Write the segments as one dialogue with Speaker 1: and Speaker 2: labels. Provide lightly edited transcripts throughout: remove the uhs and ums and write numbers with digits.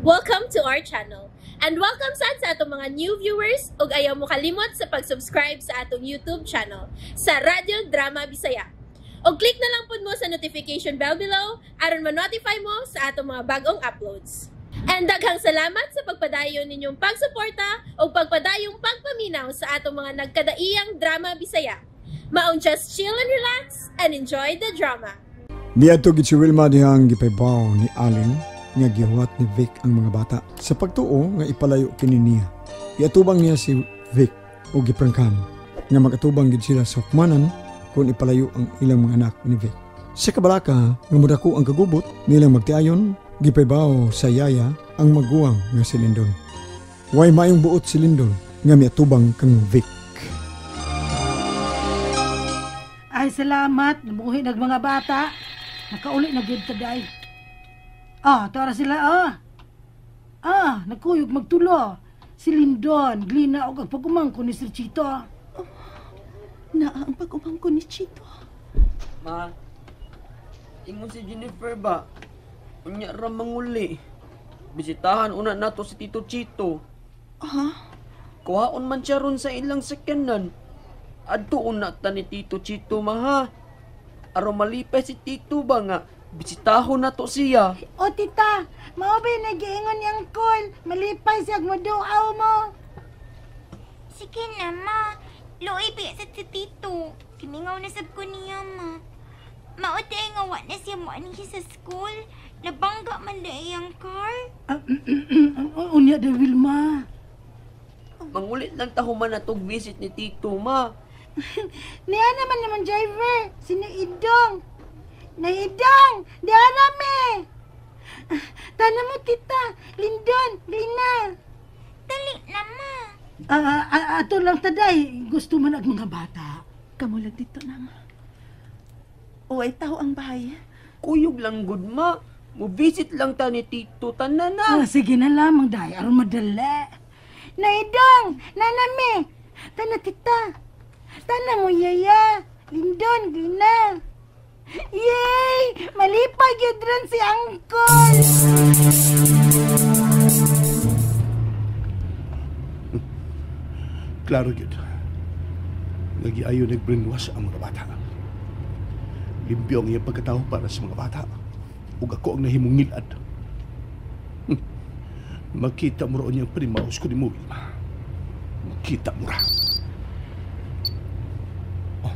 Speaker 1: Welcome to our channel. And welcome sad sa atong mga new viewers ug ayaw mo kalimot sa pag-subscribe sa atong YouTube channel sa Radyo Drama Bisaya. Og click na lang pud mo sa notification bell below aron ma-notify mo sa atong mga bagong uploads. And daghang salamat sa pagpadayon ninyong pagsuporta ug pagpadayong pagpaminaw sa atong mga nagkadaiyang drama Bisaya. Maong just chill and relax and enjoy the drama.
Speaker 2: Niadto gid si Wilma dihang gipaybaw ni Alin nga gihuwat ni Vic ang mga bata sa pagtuo nga ipalayo kini niya. Giatubang niya si Vic o giprangkan nga magatubang gid sila sa hukmanan kung ipalayo ang ilang mga anak ni Vic. Sa kabalaka nga mudako ang kagubot nilang magtiayon, gipaybaw sa yaya ang maguwang nga si Lindon. Way maayong buot si Lindon nga miatubang kang Vic.
Speaker 3: Ay salamat, namuhi nag mga bata. Nakauli na gyud ta day. Ah, tara sila ah. Ah, nagkuyog magtulo. Si Lindon, Glina og ang pag-umangko ni Sir Chito.
Speaker 4: Oh, naa ang pag-umangko ni Chito.
Speaker 5: Ma, ingon si Jennifer ba? Unya ra manguli. Bisitahan una nato si Tito Chito.
Speaker 4: Ha?
Speaker 5: Kuhaon man siya ron sa ilang sakyanan. Adto una ta ni Tito Chito maha. Aron malipay si Tito ba nga bisitahon na to siya.
Speaker 3: O tita, mao ba yung nag-iingon ni Angkol? Malipay siya magduaw mo.
Speaker 6: Sige na, ma. Luoy ba sa si Tito? Kimingaw na sab ko niya, ma. Mao di nga wa na siya mo ani sa school. Nabangga man di ang car.
Speaker 3: Unya de Wilma.
Speaker 5: Mangulit lang ta human na tog visit ni Tito, ma.
Speaker 3: Niya naman naman driver, si Naidong. Naidong! Di arame! Tana mo, tita! Lindon! Lina!
Speaker 6: Dali na, ma!
Speaker 3: Ato lang taday. Gusto man ang mga bata.
Speaker 4: Kamulag dito na, ma. O ay tao ang bahay.
Speaker 5: Kuyog lang, good, ma. Mo-visit lang ta ni Tito. Tanan na!
Speaker 3: Sige na lamang, day. Aron madali. Naidong! Nanami! Tana, tita! Tana mo, yaya! Lindon! Lina! Yay! Malipay yun ron si Angkol!
Speaker 7: Klaro yun. Nagiayo nag-brainwash ang mga bata. Limpyo ang iyang pagkatao para sa mga bata. Ug ako ang nahimong ngilad. Makita mo roon niyang primaus ko ni mo, Wilma. Makita mo ra. Oh.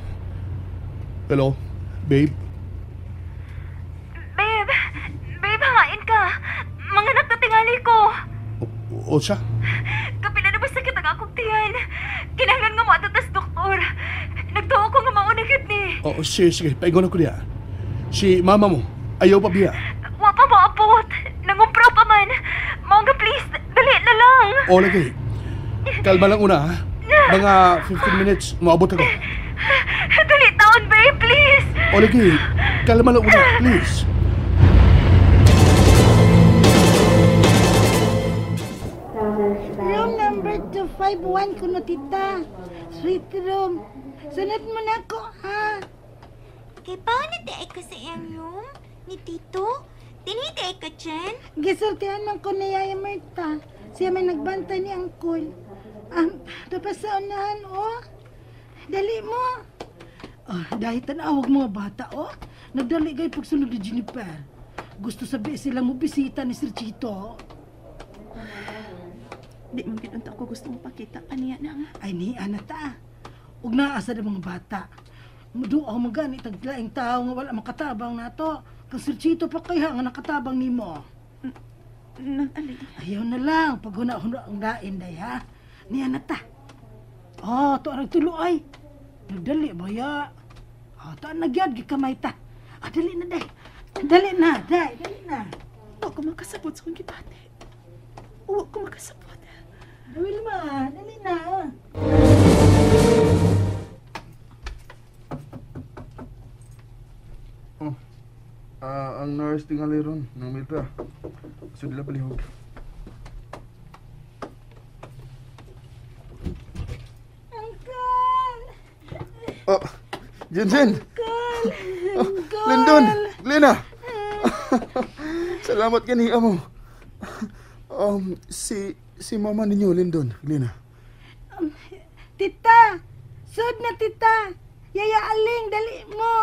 Speaker 7: Hello? Babe?
Speaker 6: Babe! Babe, hangain ka! Manganak na tingali ko!
Speaker 7: O siya?
Speaker 6: Kapila na ba sakit ang akong tiyan? Kinahanglan nga mo ato tas doktor. Nagtuo ko nga mauna gyud ni.
Speaker 7: Oo, sige, sige. Paingon ako niya. Si mama mo, ayaw pa biya.
Speaker 6: Wa pa maabot. Nangumpra pa man. Mao nga please, dali na lang.
Speaker 7: O, lagi. Kalma lang una, ha? Mga 15 minutes, maabot ako.
Speaker 6: Dali taon, babe, please.
Speaker 7: O, lagi. Kalma lang una, please.
Speaker 3: Room number 251 kuno, tita. Sweet room. Sunod mo na ko, ha?
Speaker 6: Kay paano di ka sa iyang room? Ni Tito? Dinhi ka, Chen?
Speaker 3: Gisultihan man ko ni Yaya Marta. Siya may nagbantay ni Angkol. Tapos sa unahan, oh. Dali mo. Oh, dahil tanawag mga bata, oh. Nagdali kayo pagsunod ni Jennifer. Gusto sabi sila mo bisita ni Sir Chito.
Speaker 4: Di man gid unta ko gusto mo pakita kaniya na.
Speaker 3: Ay niya na ta. Ug naa sa mga bata. Muduaw mo gani taglaing tao nga wala makatabang nato. Kang Sir Chito pa kaya nga nakatabang nimo.
Speaker 4: Nang ali.
Speaker 3: Ayaw na lang pag huna-huna ang lain day ha. Niya na ta. Oh, to arang tulo ay. Nagdali ba ya? Oh, to ang nagyad gikamay ta. Ah, dali na day. Dali na, day, dali na.
Speaker 4: Wa ko makasabot sa akong gibati. Wa ko makasabot.
Speaker 3: Wilma, dali na.
Speaker 8: Oh, ang nurse tingali ron ng mitra. Sudla palihog.
Speaker 3: Uncle!
Speaker 8: Oh, Jensen!
Speaker 3: Uncle!
Speaker 8: Oh, Lindon! Lena! Salamat kani amo. Si mama ninyo, Lindon, Glina.
Speaker 3: Tita! Sud na, tita! Yaya Aling, dali mo!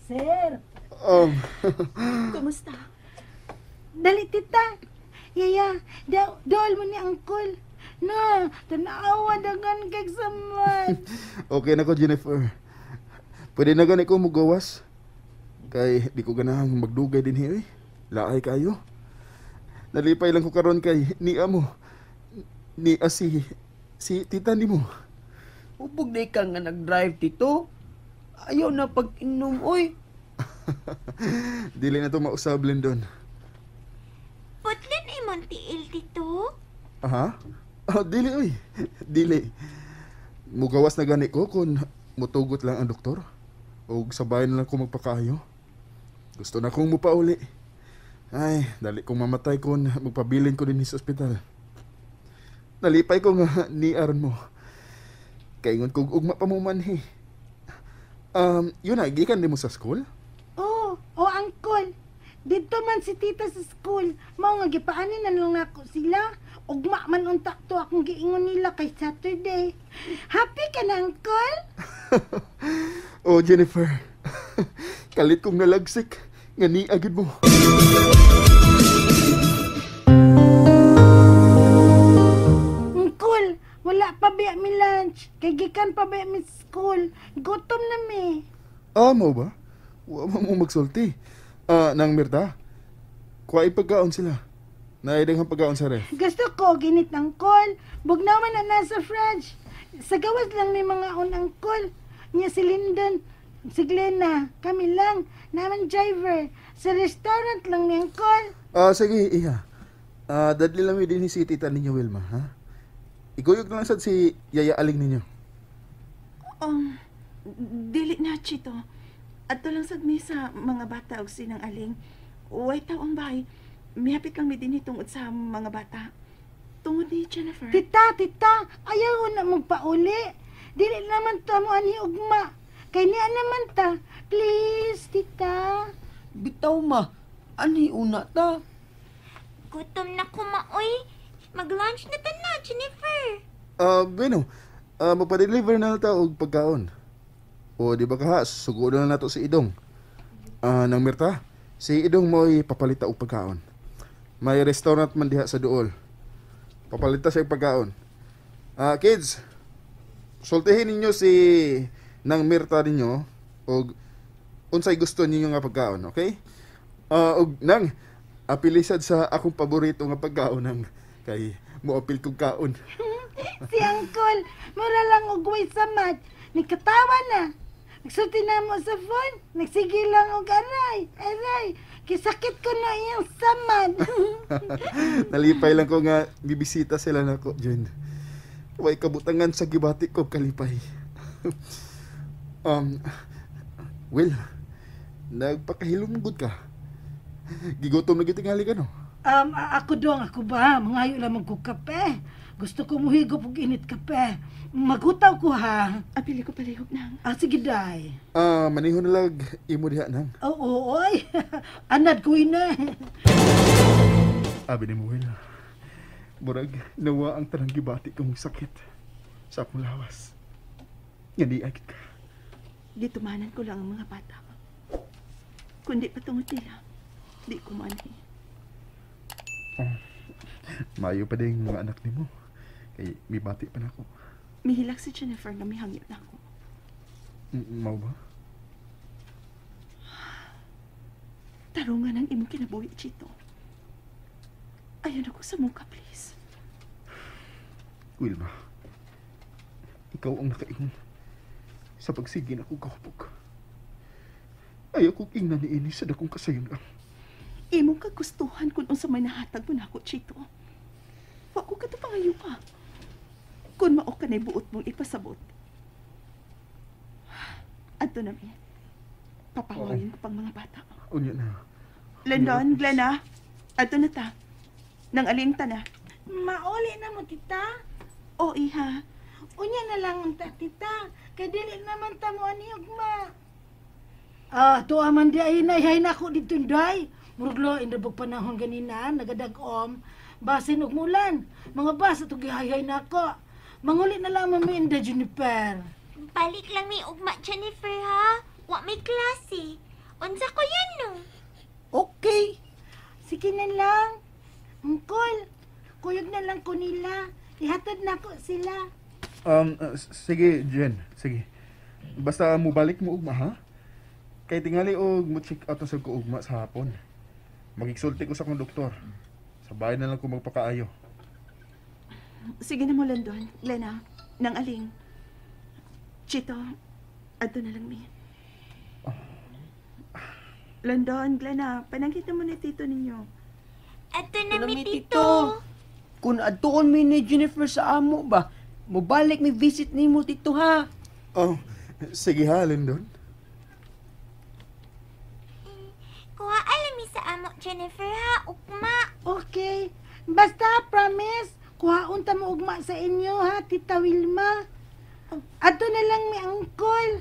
Speaker 3: Sir!
Speaker 4: Kumusta?
Speaker 3: Dali, tita! Yaya, dool mo ni Uncle. Na, tanawa dagan kag samad.
Speaker 8: Okay na ko, Jennifer. Pwede na gani ko mugawas. Kay di ko ganahang magdugay din eh. Laay kayo. Nalipay lang ko karon kay niya mo. Niya si tita nimo.
Speaker 5: Ubog na ka nga nag-drive, Tito. Ayaw na pag-inom, oy.
Speaker 8: Dili na to mausab, Lindon.
Speaker 6: Putlin imong tiil, Tito.
Speaker 8: Aha? Oh, dili, oy. Dili. Mugawas na gani ko kung mutugot lang ang doktor. O sabay na lang ko magpakaayo. Gusto na kong mupauli. Ay, dali kong mamatay kung magpabilin ko din sa ospital. Nalipay ko nga ni aron mo. Kaingon kong ugma pa mo manhi. Yun na, gikan din mo sa school?
Speaker 3: Oh, Uncle. Dito man si tita sa school. Mao nga gipaanin na lang nako sila. Ugma man unta to akong giingon nila kay Saturday. Happy ka na, Uncle?
Speaker 8: Oh, Jennifer. Kalit kong nalagsik. Nga ni agad mo.
Speaker 3: Uncle, wala pa ba mi lunch? Kay gikan pa ba mi school? Gutom na mi.
Speaker 8: Ah, mo ba? Wa mo magsulti. Nang Mirta, kuha ipagkaon sila. Naidang ang pagkaon sa ref.
Speaker 3: Gusto ko, ginit, Uncle. Bugnaw man na nasa fridge. Sa gawas lang may mga on, Uncle. Niya si Lyndon, si Glenna, kami lang. Naman driver. Sa restaurant lang ni Uncle.
Speaker 8: Sige, iha. Dadli lang din si tita ninyo, Wilma, ha? Iguyog na lang sad si Yaya Aling ninyo.
Speaker 4: Dili na, Chito. Adto lang sad mi sa mga bata og sinang Aling. Way taw ang bahay. Mihapit lang mi dinhi tungod sa mga bata. Tungod ni Jennifer.
Speaker 3: Tita, ayaw na magpauli. Dili naman ta mo ani ugma. Kay niya naman ta. Please, tita.
Speaker 5: Bitaw, ma. Ani una ta?
Speaker 6: Gutom na ko, maoy. Mag-lunch na ta na, Jennifer.
Speaker 8: Bueno, magpa-deliver na ta og pagkaon. O, di ba kaha, sugo na nato si Idong. Nang Mirta, si Idong mo'y papalita og pagkaon. May restaurant man diha sa Duol. Papalita siya og pagkaon. Kids, sultihin ninyo si nang Mirta ninyo og unsay gusto ninyo nga pagkaon, okay? Og nang apilisad sa akong paborito nga pagkaon nang kay moapil kog kaon.
Speaker 3: Si Uncle, mura lang og way samad. Nagkatawa na. Nagsulti na mo sa phone. Nagsige lang og aray, aray. Kisakit ko na iyang samad.
Speaker 8: Nalipay lang ko nga bibisita sila nako, Jen. Way kabutangan sa gibati ko kalipay. Will, nagpakahilom gud ka. Gigutom na gitingali ka, no?
Speaker 3: Ako dong, ako ba? Mangayo lamang ko kape. Gusto ko muhigop og init kape. Magutaw ko, ha?
Speaker 4: Apili ko palihog nang.
Speaker 3: Sige, day.
Speaker 8: Manihon na lag imo diha nang.
Speaker 3: Oo, oy. Anad ko ina.
Speaker 8: Abi ni mo, Will. Murag, nawa ang tanang gibati kong sakit sa akong lawas. Nga di agad ka.
Speaker 4: Gitumanan ko lang ang mga bata. Kundi patungod nila, di ko manhi.
Speaker 8: Maayo pa din mga anak nimo. Kay mibati pa nako.
Speaker 4: Mihilak si Jennifer nga mihangyo nako.
Speaker 8: Mao ba?
Speaker 4: Tarungan ang imong kinabuhi, Chito. Ayaw na ko sa muka, please.
Speaker 8: Wilma, ikaw ang nakaingon sa pagsige na akong kahupog. Ayaw kong ingnan ni ini sa dakong kasayon lang.
Speaker 4: Imong kagustuhan kung unsa may nahatag mo nako, Chito. Wa ko katupangayo pa. Kung mao ka na'y buot mong ipasabot. Adto na mi. Papawayin ko pang mga bata.
Speaker 8: Unya na.
Speaker 4: London, Glenna, adto na ta. Nang aling ta na.
Speaker 3: Mauli na mo, tita.
Speaker 4: O, iha.
Speaker 3: Unya na lang unta, tita. Kay dili naman ta mo ani ugma. Tuwa man di ay na, ay nako dito, day. Murag lain ra bag panahon ganina, nagadag-om. Basin og mulan. Mga basa to gihayhay nako. Manguli na lamang mi Inday Jennifer.
Speaker 6: Balik lang mi ugma, Jennifer, ha? Wa may klase. Unsa ko yan, no?
Speaker 5: Okay.
Speaker 3: Sige na lang. Uncle, kuyog na lang ko nila. Ihatod na ko sila.
Speaker 8: Sige, Jen. Sige. Basta mubalik mo ugma, ha? Kay tingali og mo check out na sa ko ugma sa hapon. Magigsulti ko sa akong doktor. Sa bahay na lang ko magpakaayo.
Speaker 4: Sige na mo, London. Glenna, nang aling. Chito, adto na lang mi. London, Glenna, panangkita mo ni Tito ninyo.
Speaker 6: Adto na
Speaker 5: Adto na
Speaker 6: mi,
Speaker 5: mi,
Speaker 6: Tito.
Speaker 5: Tito. Kung adtuon mi ni Jennifer sa amo ba, mobalik mi visit nimo, Tito, ha?
Speaker 8: Oh, sige ha, Lindon.
Speaker 6: Kuha alami sa amo, Jennifer, ha? Ugma.
Speaker 3: Okay. Basta, promise, kuhaon ta mo ugma sa inyo, ha, Tita Wilma. Adto na lang mi, Uncle.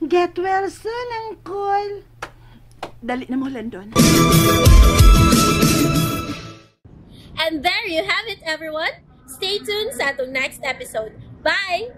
Speaker 3: Get well soon, Uncle.
Speaker 4: Dali na mo, London.
Speaker 1: And there you have it, everyone. Stay tuned sa atong next episode. Bye!